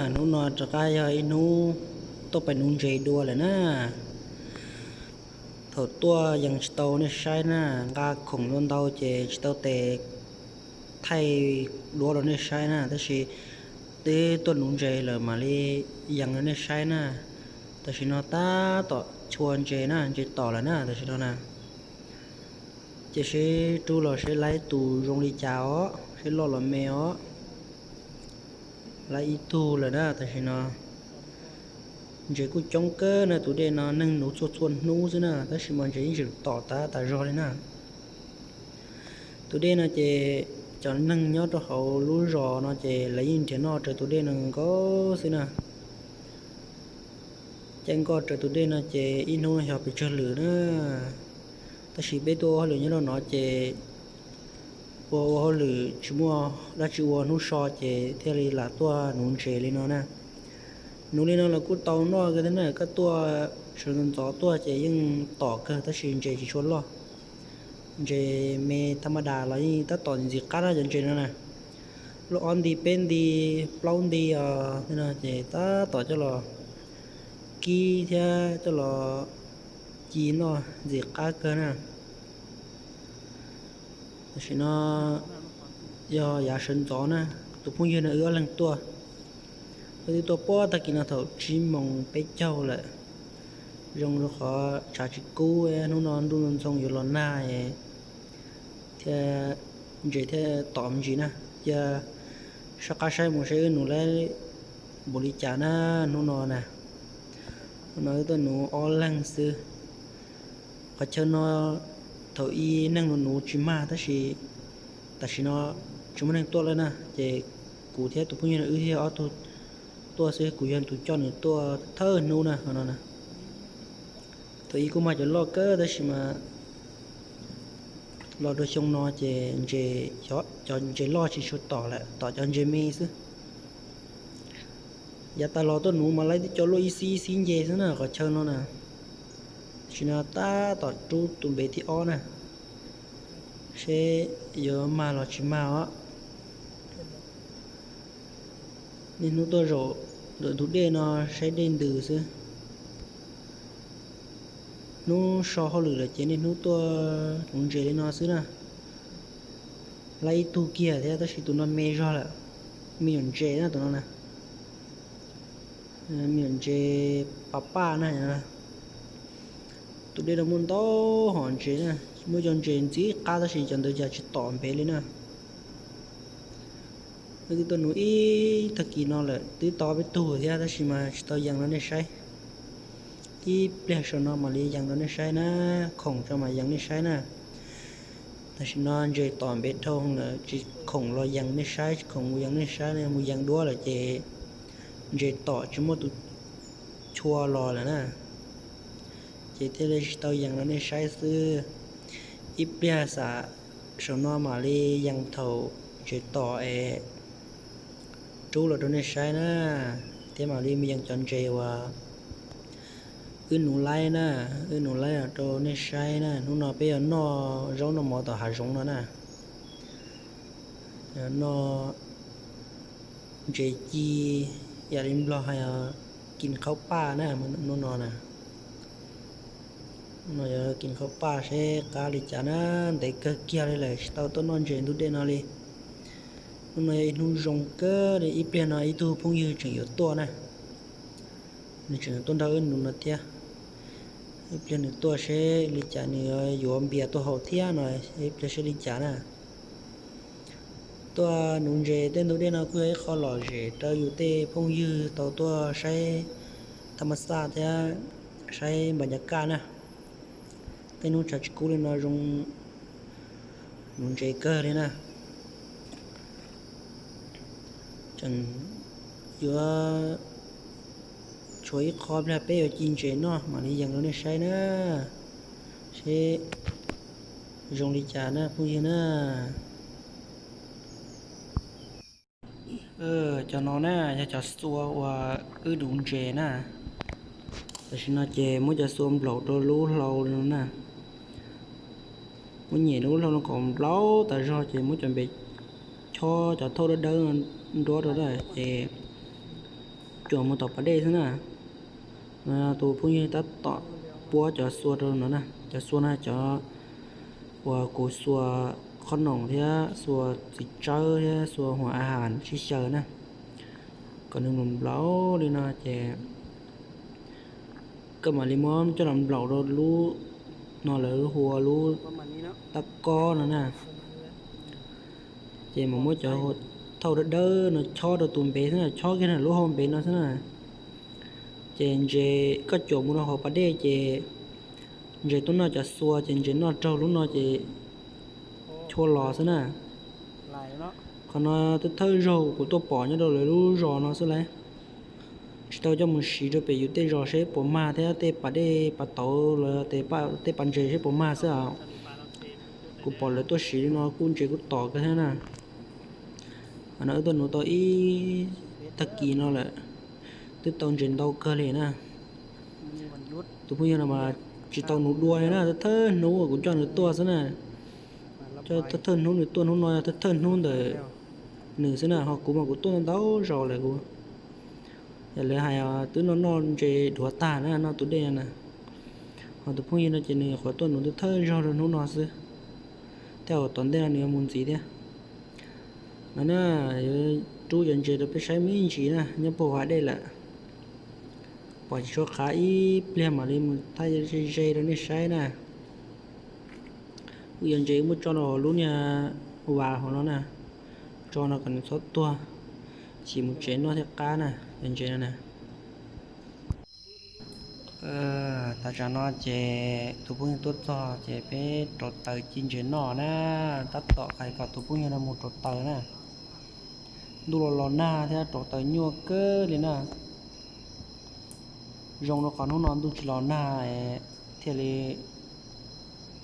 Hnub no rov qab yog ib hnub tuaj pem nuv ntses dua lawm na. Thaum tuaj yees tsis tau nej saib na, nqa khoom ntau ntau ces tsis tau tes thaij duab rau nej saib na, tab sis twb tuaj nuv ntses lawm mam li yees rau nej saib na. Tam sim no tab tom chua ntses na, ntses tom lawm na tam sim no na. Ces seb rub los seb laib tus zoo li cas os, seb loj los me os. Laib ib tug lawm na tam sim no. Ntses kuj coob kawg na, tus dej no neeg nuv txhua txhua hnub xwb na, tab sis mas ntses yeej tseem tom tas tas zog li na. Tus dej no ces cov neeg nyob rau hauv lub zos no ces lawv yeej nrhiav noj raws tus dej no nkaus xwb na. Caij nkoj raws tus dej no ces ib hnub xyov pes tsawg lwm na. Tab sis peb tuaj ua hauj lwm nyob rau no ces ua ua hauj lwm tsis muaj dab tsi ua hnub so ces thiaj li lam tuaj nuv ntses li no na. Nuv li no los kuj tau noj kawg thiab na, koj tuaj sawv ntxov ntxov tuaj ces yeej tom kawg tab sis ntses tsis tshua loj. Ntses me thaj maj das los yeej tab tom ntxim qab na cov ntses no na. Lub ob nti peb nti plaub nti os no ces tab tom coj los kib thiab coj los ci noj ntxim qab kawg na. Tam sim no yog yav sawv ntxov na, tus phooj ywg no wb ob leeg tuaj, wb twb tuaj puag tag kis no thaum tsib moos peb caug lawm. Zoo rau qhov tshav tsis kub, hnub no ntuj ntxhoo yuav los nag thiab, ntses thiaj tom me ntsis na. Cia soj qab saib mus seb wb nuv laib npaum li cas na hnub no na. Hnub no wb tuaj nuv ob leeg xwb. Qhov chaw no thaum ub neeg nuv nuv tsis mag tab sis tam sim no tsis muaj neeg tuaj lawm na, ces kuv thiab tus phooj ywg no wb thiaj ob tug tuaj xwb, kuv yog tus coj nws tuaj thawj hnub na no. Thaum ub kuj mag cov loj kawg tab sis mas los rau xyoo no ces ntses, cov ntses loj tsis tshua tom lawm, tom cov ntses me xwb. Yav tas los tuaj nuv mas laib twb cov luaj ib xib ib xib nce xwb na qhov chaw no na. Tam sim no tab tom rub tus npe thib ob na, seb yuav mag los tsis mag os. Niaj hnub tuaj zaum ntawm ntug dej no saib dej ntws xwb. Hnub so hauj lwm lawm ces niaj hnub tuaj nuv ntses li no xwb na. Laib ib tug kiag thiab tab sis tus no me zog lawm, me nyuam ntses na tus no na. Me nyuam ntses pas paj na. Tus dej no muaj ntau hom ntses na, muaj cov ntses ntxim qab tab sis cov ntawd cas tsis tom npe li na. Wb twb tuaj nuv ib tag kis no lawm, twb tau peb tug thiab tab sis mas tsis tau yees rau nej saib. Ib pliag saum no mam li yees rau nej saib na, khoom tso mam yees nej saib na. Tam sim no ntses tom npe dhau lawm, tsis khoom los yees nej saib, tsis khoom mus yees nej saib, mus yees duab lawm ces ntses tom tsis muaj tus chua los lawm na, ces thiaj li tsis tau yees rau nej saib xwb. Ib pliag xam saum no mam li yees thaum ntses tom es rub los rau nej saib na, thiab mam li mus yees cov ntses uas wb nuv laib na, wb nuv laib los rau nej saib na. Hnub no peb yuav noj zaub noj mov tom hav zoov no na. Noj ntses ci, yam li Nplog hais kin khaub paj na, hnub no na. Hnub no yuav kin khaub paj seb qab li cas na, ntev kawg kiag li lawm tsis tau tuaj noj ntses ntug dej no li. Hnub no yog ib hnub zoo kawg li, ib pliag no ib tug phooj ywg tseem yuav tuaj na, nws tseem tuaj nrog wb nuv no thiab. Ib pliag nws tuaj seb li cas nws yuav npias tuaj haus thiab no, ib pliag seb li cas na. Tuaj nuv ntses tej ntug dej no kuj yog ib qho lom zem rau yus tej phooj ywg tau tuaj saib thaj ma xaj thiab saib npas ncas kaj na. Tej hnub tshav tsis kub li no zoo nuv ntses kawg li na. Tseem yuav tshuav ib qho pliag peb yuav ci ntses noj mam li yees rau nej saib na, seb zoo li cas na phooj ywg na. Cov no na yog cov xua uas wb nuv ntses na. Tam sim no ces muab cov xua nplaum rau lub hlau no na. Muab nyem rau lub hlau no kom nplaum tas zog ces muab cov npe chob cov thauj dawb dawb nruab rau na ces cuam mus tom pas dej xwb na. No tus phooj ywg tab tom puab cov xua rau no na, cov xua no cov uas kuv xua qhob noom thiab xua txiv tsawb thiab xua huam a has sib xyaw na, kom nws nplaum nplaum li no ces koj mam li muab coj los nplaum rau lub no lawv hu ua lub tab kob no na. Ces mam muab cov thauj dawb dawb no chob rau tus npev xwb na, chob kiag lub hau npev no xwb na. Ces ntses koj cuam mus rau hauv pas dej ces ntses tuaj noj cov xua ces ntses noj raug lub no ces chua los xwb na. Qhov no thawj thawj zaug kuv tuaj pom nyob rau lawv lub zos no xwb lauj. Tsis tau coj mus siv rau pem yus tej zos seb puas mag thiab tej pas dej pas tauv los tej pas ntses seb puas mag xwb os. Kuv pom lawv tuaj siv li no kuj ntses kuj tom kawg thiab na. Qhov no wb tuaj nuv tau ib tag kis no lawm, twb tau ntses ntau kawg li na. Tus phooj ywg no mas tsis tau nuv dua li na, thawj thawj hnub kuv coj nws tuaj xwb na. Coj thawj thawj hnub nws tuaj, hnub no yog thawj thawj hnub ntawm nws xwb na, ho kuv mas kuv tuaj ntau zaus lawm kuv. Yog lawv hais twb noj noj ntses dhuav tag na, noj tus dej na. Ho tus phooj ywg no ces nws nyuam qhuav tuaj nuv thawj thawj zaug rau hnub no xwb, tej zaum tom ntej no nws yuav mus ntxiv thiab. No na, yuav rub cov ntses rau peb saib me ntsis na, nyob puag hauv dej lawm. Pom tsis tshua qhav, ib pliag mam li mus thaij ze ze rau nej saib na. Wb yuav ntses wb muab tso rau hauv lub niag vas hauv no na, tso no kom nws txhob tuag, sim mus tsev noj thiaj qab na, cov ntses no na. Tam tsam no ces tus phooj ywg tuaj txog ces peb rauv taws ci ntses noj na. Tab tom hais kom tus phooj ywg no mus rauv taws na. Ntuj los los nag thiab rauv taws nyuaj kawg li na. Zoo rau qhov hnub no ntuj tsis los nag thiaj li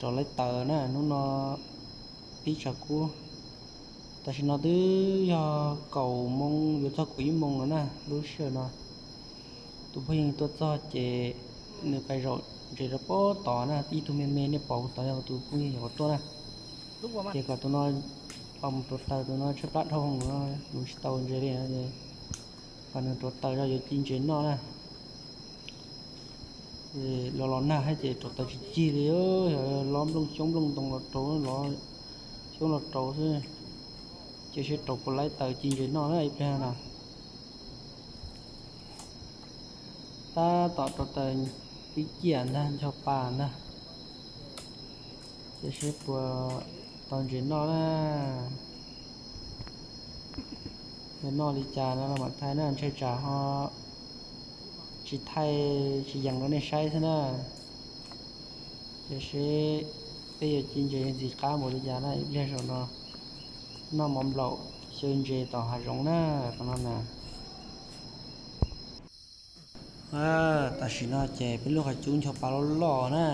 rauv laib taws na, hnub no pib tshav kub. Tam sim no twb yog kaum moo yuav txog kaum ib moo lawm na lub sij hawm no. Tus phooj ywg tuaj txog ces nws pais zaum ntses rau pob tod na, ib tug me me nej pom tod yog tus phooj ywg nyuam qhuav tuaj na. Ces kom tus no los mus rauv taws, tus no tshaib plab dhau hwv no, mus tsis tau ntses li no es kom nws rauv taws tso yuav ci ntses noj na. Los los nag thiab ces rauv taws tsis cig li, yog lob nplooj xyoob nplooj ntoo los rau, los xyoob los rau xwb, ces seb rauv puas laib taws ci ntses noj na ib pliag no. Tab tom rauv taws ib ciam ntag, ncho pa ntag, ces seb puas tau ntses noj na. Noj li cas no los mam thaij na, ntshe tsam ho tsis thaij tsis yees rau nej saib xwb na. Ces seb peb yuav ci ntses ntxim qab npaum li cas na, ib pliag zaum no noj mov nplaum xyaw ntses tom hav zoov na, qhov no na. Tam sim no ces peb lub qhov cub ncho pa loj loj na,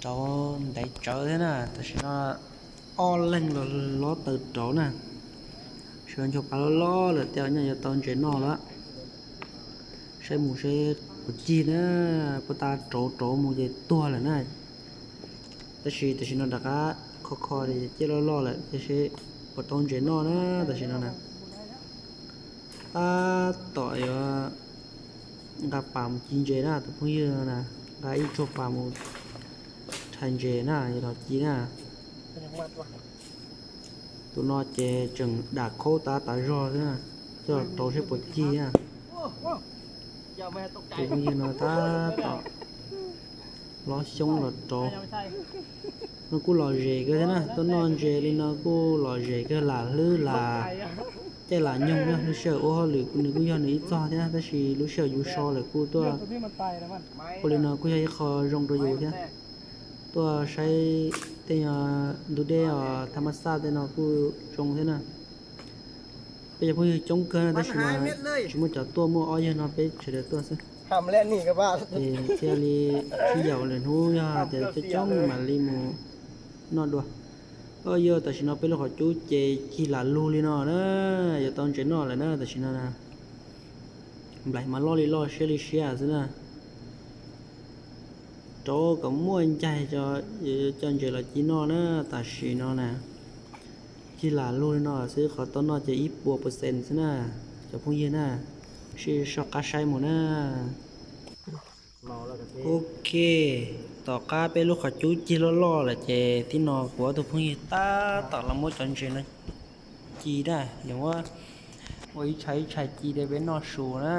rauv ntev tsawv thiab na. Tam sim no ob leeg los lob taws rauv na, sawv ncho pa loj loj lawm, tej zaum nyaj yuav tau ntses noj lawm. Saib mus seb puas cig na, puag ta rauv rauv mus ces tuag lawm na. Tab sis tam sim no rov qab kho kho ces ciaj loj loj lawm, ces seb puas tau ntses noj na tam sim no na. Tab tom yuav nqa pas mus ci ntses na, tus phooj ywg no na, nqa ib tsuag pas mus rhais ntses na, yuav los ci na. Tus no ces tseem dam khaub tav tav zog xwb na, coj rauv seb puas cig na. Tus phooj ywg no tab tom lob xyoob los rauv. No kuj lom zem kawg thiab na, tuaj noj ntses li no kuj lom zem kawg, lam hlwb lam caij lam nyoog na. Lub sij hawm ua hauj lwm nws kuj yog nws ib txog thiab, tab sis lub sij hawm yus so lawm kuj tuaj ua li no kuj yog ib qho zoo rau yus thiab. Tuaj saib tej ntug dej os, thaj mab xaj tej no kuj zoo thiab na. Peb cov phooj ywg coob kawg na, tab sis mas tsis muaj cov tuaj, muaj ob yawg no peb sawv daws tuaj xwb. Ces thiaj li sib yaum lwm hnub yog tias coob coob mam li mus noj dua. Yog tam sim no peb lub qhov cub ces cig lam lug li no na, yuav tau ntses noj lawm na tam sim no na. Nplaim mas loj li loj siab li siab xwb na. Rauv kom muaj ncaig tso, yuav coj ntses los ci noj na tam sim no na. Cig lam lug li no xwb, qhov tau noj ces ib puas percent xwb na. Cov phooj ywg na, sib so qab saib mus na. Ok, tom qab peb lub qhov cub cig loj loj lawm ces tib no kuv ob tug phooj ywg tab tom los muab cov ntses no ci na, yuav muab ua ib tshais ib tshais ci rau peb noj su na.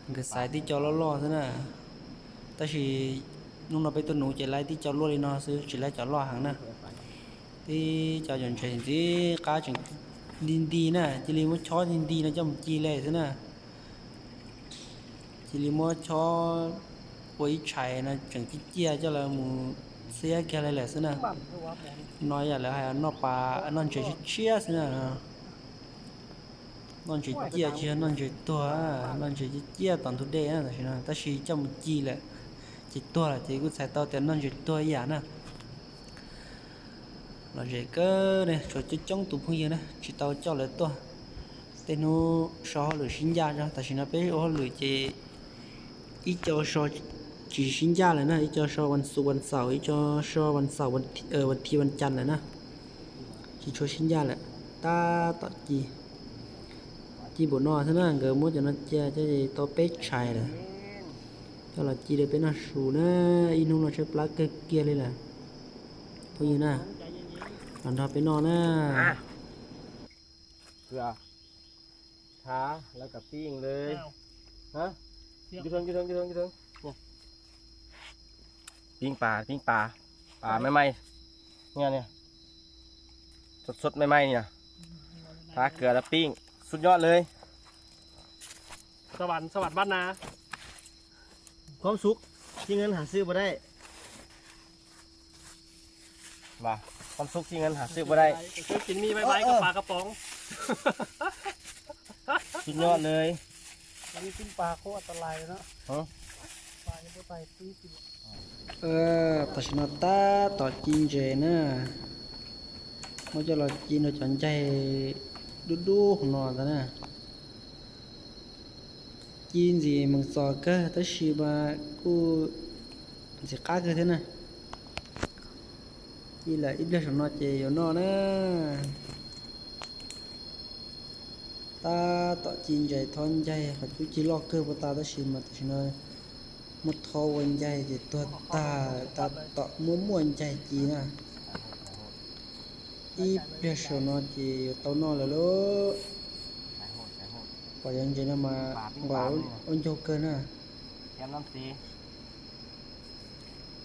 Nkawd xaiv tib co loj loj xwb na, tab sis hnub no peb tuaj nuv ces laib tib co luaj li no xwb, tsis laib cov loj heev na. Tib co cov ntses ntxim qab tseem nti nti na, cia li muab chob nti nti no coj mus ci li xwb na. Cia li muab chob ua ib tshais no tseem ciaj ciaj coj los mus xiab kiag li lawm xwb na. No yam lawv hais noj pas noj ntses tshiab tshiab xwb na. Noj ntses ciaj tsis yog noj ntses tuag, noj ntses ciaj ciaj tom ntug dej na tam sim no, tab sis coj mus ci lawm ces tuag lawm ces kuj txhais tau tias noj ntses tuag ib yam na. Lom zem kawg ne, tshuav coob coob tus phooj ywg na tsis tau coj lawv tuaj. Tej hnub so hauj lwm sib ncaj, tam sim no peb ua hauj lwm ces ib co so tsis sib ncaj lawm na, ib co so vas xuv vas xaum, ib co so vas xaum vas thiv vas cas lawm na. Tsis tshua sib ncaj lawm, tab tom ci. Ci npaum no xwb na, nkawd muab cov no cia coj tau peb tshais lawm. Coj los ci rau peb noj su na, ib hnub no tshaib plab kawg kiag li lawm. Phooj ywg na, los nrog peb noj na. Thav lawv kom pij le. Pij pas, pij pas, pas me me, sốt sốt me me ni. Thav kws lawv pij, sút yot le. สวรรค์ สวรรค์บ้านนา ความสุขที่เงินหาซื้อบ่ได้ ความสุขที่เงินหาซื้อบ่ได้ ซื้อกินมีไวๆกับปลากระป๋อง สุดยอดเลย อันนี้ปิ้งปลาโคตรอันตรายเลยนะ ฮะ ปลายังไม่ไปปิ้งกิน Tam sim no tab tom ci ntses na, muab coj los ci nrog cov ncaig dub dub hauv no ntag na. Ci ntxim meem txom kawg tab sis mas kuj ntxim qab kawg thiab na. Ci lawm ib pliag saum no ces yuav noj na. Tab tom ci ntses thob ncaig, qhov cub cig loj kawg puag ta tab sis mas tam sim no muab thob ua ncaig ces tuag tag, tab tom muab muaj ncaig ci na. Ib pliag saum no ces yuav tau noj lawm lauj. Pom cov ntses no mas nqos ua ncaug kawg na.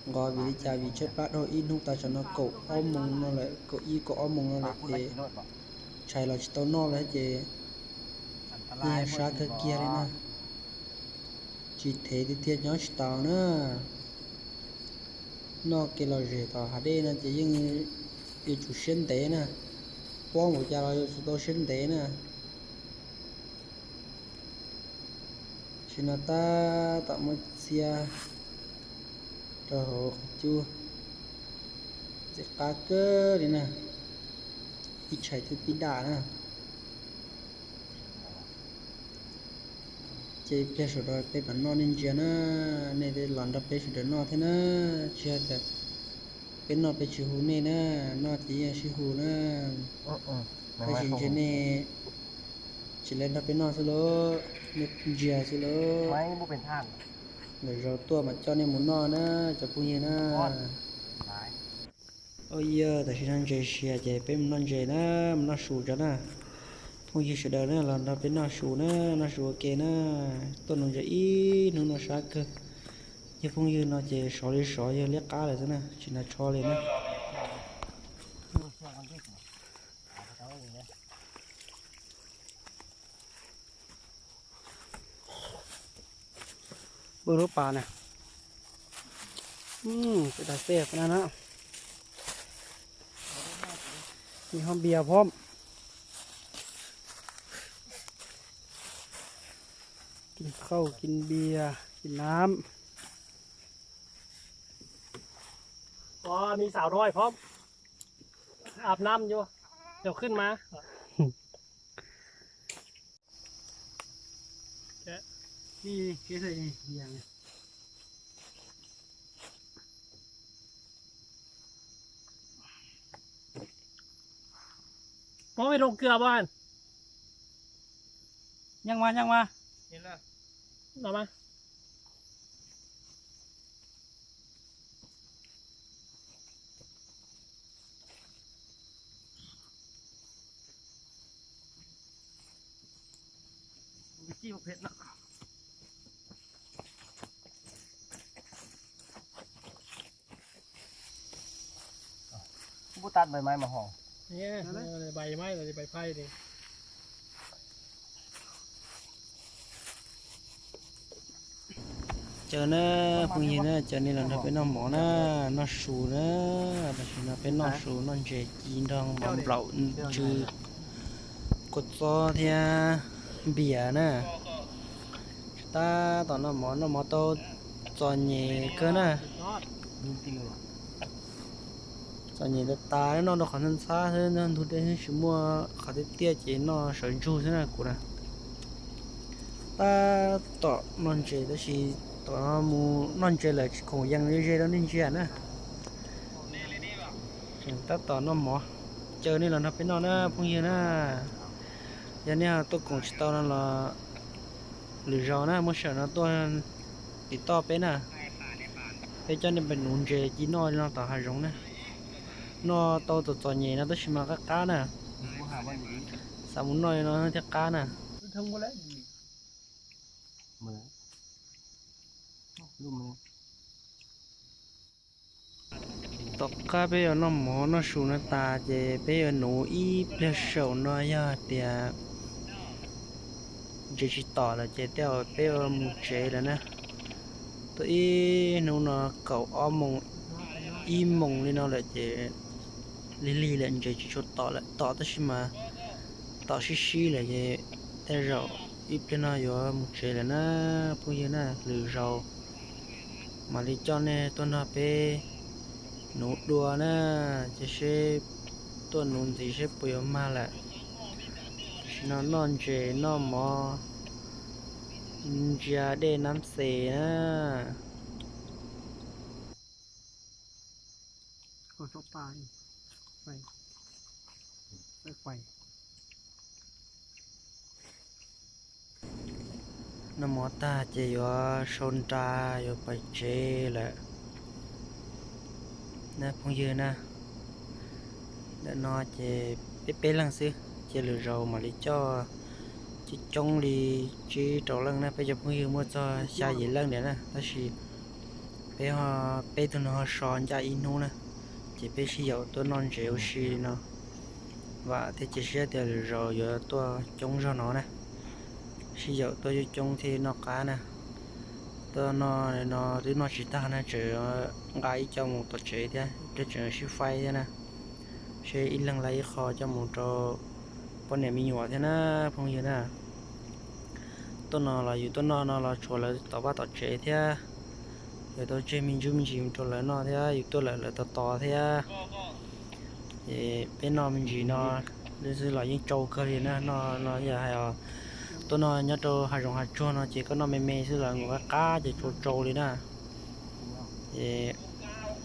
Nqos vim li cas? Vim tshaib plab dhau ib hnub tas saum no kaum ob moos no lawm, kaum ib kaum ob moos no lawm ces tshais los tsis tau noj lawm ces yeej sab kawg kiag li na. Tsis thev tiag tiag nyob tsis tau na. Noj kev lom zem tom hav dej no ces yeej yuav tsum siab ntev na. Pob npaum cas los yuav tsum tau siab ntev na. Tam sim no tab tom muab txiab rau hauv qhov cub, ntxim qab kawg li na. Ib tshais twb pib daj na. Ces ib pliag saum no peb mam noj nej ntsia na, nej los nrog peb sawv daws noj thiab na. Tsis yog tias peb noj peb tsis hu nej na, noj ces yeej sib hu na. Tab sis ntshe nej tsis lawv nrog peb noj xwb lauj, nej ntsia xwb lauj. Lwm zaus tuaj mam coj nej mus noj na cov phooj ywg na. Ua yog tam sim no ntses siav ces peb mus noj ntses na, mus noj su tso na. Phooj ywg sawv daws na los nrog peb noj su na, noj su ua ke na. Tuaj nuv ntses ib hnub no sab kawg. Yog phooj ywg no ces sov li sov, yog liab qab lawm xwb na, tsis hnav tsho li na. Pw lub pas na. Peb tas tej na,มีห้องเบียร์พร้อม กินข้าวกินเบียร์กินน้ำ อ๋อ มีสาวน้อยพร้อม อาบน้ำอยู่ เดี๋ยวขึ้นมา นี่ นี่ Có cái rau cưa bạn. Nyeej mas, nyeej mas. No mas. Bub tag npaim maiv mas hos. Npaim maiv, npaim phais. Caw na, phooj ywg na, caw nej los nrog peb noj mov na, noj su na. Tam sim no peb noj su noj ntses ci nrog mov nplaum ntsw, kua txob thiab npias na. Tab tom noj mov, noj mov tau txom nyem kawg na. Txom nyem tas tas, noj rau qhov ntxhab ntxhab xwb, ntug dej tsis muaj qhov tiaj tiaj ces noj sawv ntsug xwb na kuv na. Tab tom noj ntses tab sis tom mus noj ntses lawm tsis khoom yees li ze rau nej ntsia na. Tseem tab tom noj mov, caw nej los nrog peb noj na phooj ywg na. Yog nej tuaj koom tsis tau no los lwm zaus na, muaj sij hawm no tuaj tim toj peb na. Peb coj nej pem nuv ntses ci noj li no tom hav zoov na. Noj tau txom txom nyem no tab sis mas qab qab na. Xav mus noj li no thiaj qab na. Tom qab peb yuav noj mov noj su no tas ces peb yuav nuv ib pliag saum no, yog hais tias ntses tsis tom lawm ces tej zaum peb yuav mus tsev lawm na. Tuaj ib hnub no kaum ob moos, ib moos li no lawm ces lig lig lawm, ntses tsis tshua tom lawm, tom tab sis mas tom sib sib lawm ces tej zaum ib pliag no yuav mus tsev lawm na phooj ywg na. Lwm zaus mam li coj nej tuaj nrog peb nuv dua na, ces seb tuaj nuv ntxiv seb puas yuav mag lawm. Tam sim no noj ntses noj mov, ntsia dej nab xes na. Noj mov tag ces yuav sau nra yuav pais tsev lawm na phooj ywg na. Ntawm no ces peb peb leeg xwb, ces lwm zaus mam li coj coob coob li tsib rau leej na. Peb cov phooj ywg muaj txog xya yim leej ntiag na, tab sis peb ho, peb tug no ho so ncaj ib hnub na, ces peb sib yaum tuaj noj ntses ua si li no. Vam thiab cia siab tias lwm zaus yuav tuaj coob zog no na. Sib yaum tuaj coob coob thiaj noj qab na. Tuaj noj no twb noj tsis tag na, tseem nqa ib co mus tom tsev thiab, ib pliag tseem sib faib thiab na. Seb ib leeg laij ib qho coj mus rau poj niam me nyuam thiab na phooj ywg na. Tuaj no los yus tuaj noj no los tshuav lawv tom vaj tom tsev thiab. Yus tau tseg me ntsuj me ntsis rau lawv noj thiab, yus tuaj lawm lawv tos tos thiab. Ces peb noj me ntsis no xwb los yeej tsau kawg li na, no no yog hais os, tuaj noj nyob rau hav zoov hav tsuag no ces koj noj me me xwb los mus qab qab ces tsau tsau li na. Ces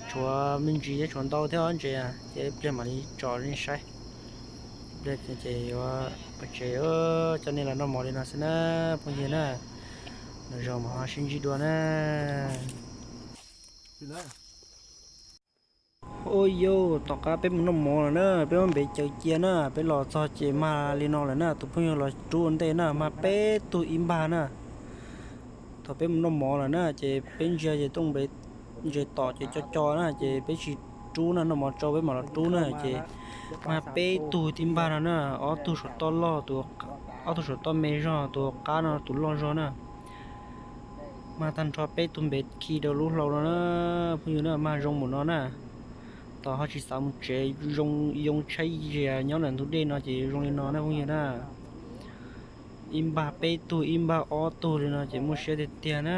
tshuav me ntsis thiab, tshuav ntau thiab ntses, ces ib pliag mam li tso nej saib. Ib pliag ces yuav pais tsev, coj nej los noj mov li no xwb na phooj ywg na. Lwm zaus mam ho sib ntsib dua na. Ua yau, tom qab peb mus noj mov lawm na, peb muab npev caws cia na, peb los txog ces mag li no lawm na, tus phooj ywg los rub ua ntej na, mag peb tug ib npag na. Thaum peb mus noj mov lawm na, ces peb ntsia ces tuaj npev ntses tom ces co co na, ces peb tsis rub na, noj mov tsau peb mam los rub na, ces mag peb tug tib npag no na, ob tug saum toj loj, ob tug saum toj me zog, tus qab no tus loj zog na. Mag tag nrho peb tug npev khi rau lub hlau no na, phooj ywg na, mag zoo npaum no na. Tos ho tsis xav mus tsev, zoo yoo tshaib zias nyob ntawm ntug dej no ces zoo li no na phooj ywg na. Ib npag peb tug ib npag ob tug li no ces muaj siab tiag tiag na.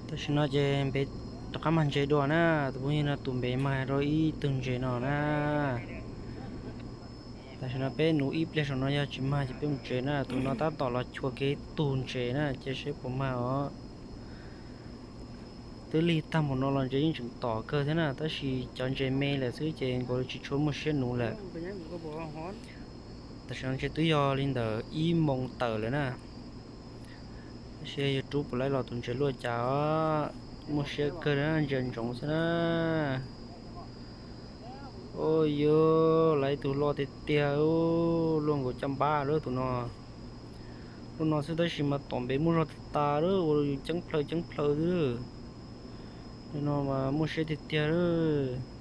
Tam sim no ces npev rov qab mag ntses dua na, tus phooj ywg no tus npev mag rau ib tug ntses no na. Tam sim no peb nuv ib pliag saum no yog tsis mag ces peb mus tsev na, tus no tab tom los chua kev tug ntses na, cia seb puas mag os. Twb lig tag npaum no los ntses yeej tseem tom kawg thiab na, tab sis cov ntses me lawm xwb ces nkaus li tsis tshua muaj siab nuv lawm. Tam sim no ntshe twb yog li ntawm ib moos tawm lawm na. Tab sis yog rub puas laib los tus ntses luaj cas os, muaj siab kawg na, ntsia ntsoov xwb na. Ua yog lawv tus loj tiag tiag, luaj nkaus caj npab lawm tus no. Lub no xwb tab sis mas tom npe muaj zog tas tas lawm, ua yus ceeb plhaw ceeb plhaw xwb. Li no mas muaj siab tiag tiag lawm.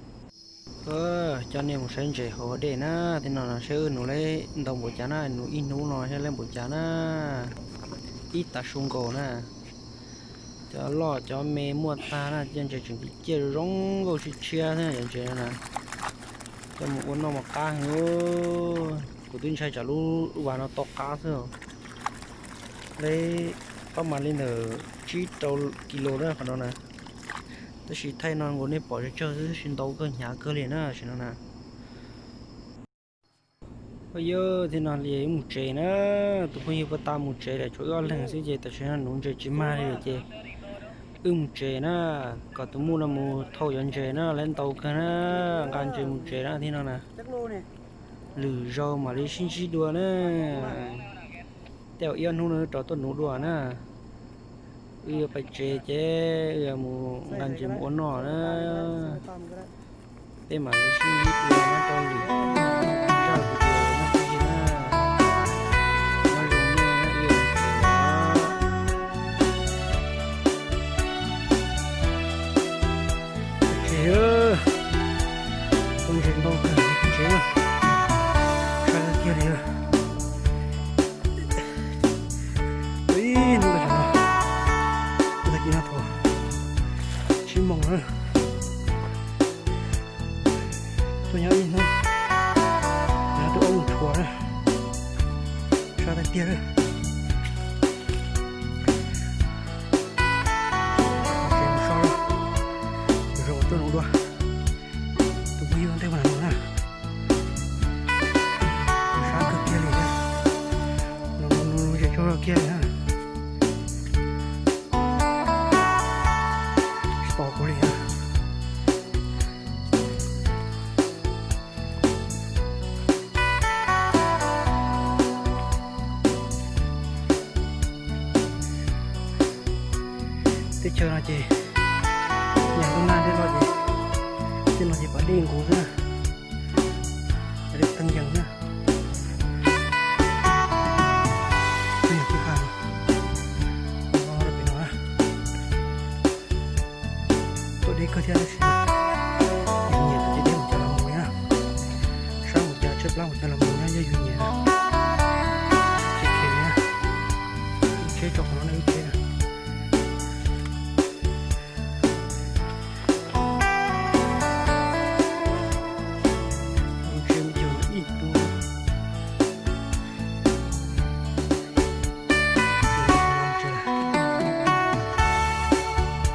Coj nej mus saib ntses hauv dej na, thiab no saib wb nuv lawv ntau npaum cas na, nuv ib hnub no saib lawv npaum cas na. Ib tag su nkaus na. Cov loj cov me muaj tag na, cov ntses tseem ciaj zoo nkauj tshiab tshiab xwb cov ntses no na. Coj mus ua noj mas qab heev. Kuv twb ntshai tsam lub vas no to qab xwb. Lawv pab mas li ntawm tsib rau kis lus na qhov no na. Tab sis thaij no nkaus nej pom tsawg tsawg xwb, tab sis ntau kawg hnyav kawg li na, tam sim no na. Ua yog thiab no li wb mus tsev na, tus phooj ywg puag ta mus tsev lawm tshuav wb ob leeg xwb ces tam sim no nuv ntses tsis mag li lawm ces wb mus tsev na, kom tus muj no mus thauj cov ntses na, lawv ntau kawg na, nqa ntses mus tsev na thiab no na. Lwm zaus mam li sib ntsib dua na. Tej zaum ib ob hnub no rov tuaj nuv dua na. Wb yuav pais tsev ces wb yuav mus nqa ntses mus ua noj na. Peb mam li sib ntsib dua nyob rau lwm zaj video na phooj ywg na. Nyob zoo nej na, wb yuav mus tsev os. Tsev, ua ntses ntau kawg tsev na. Sab kiag li. Ib hnub tas no, tag kis no thaum tsib moos na, tuaj nyob ib hnub, nyob twb ob moos tshuav na, sab tiag tiag na. Tsev mus so, zaum tuaj nuv dua, tus phooj ywg ntej puag nram no na. Sab kawg kiag li thiab. Nuv nuv nuv ntses tsaug zog kiag li na. Tsis tos kuv li na. Teb chaws no ces nyag ntuj nag tej no ces, tej no ces pas dej nkaus xwb na.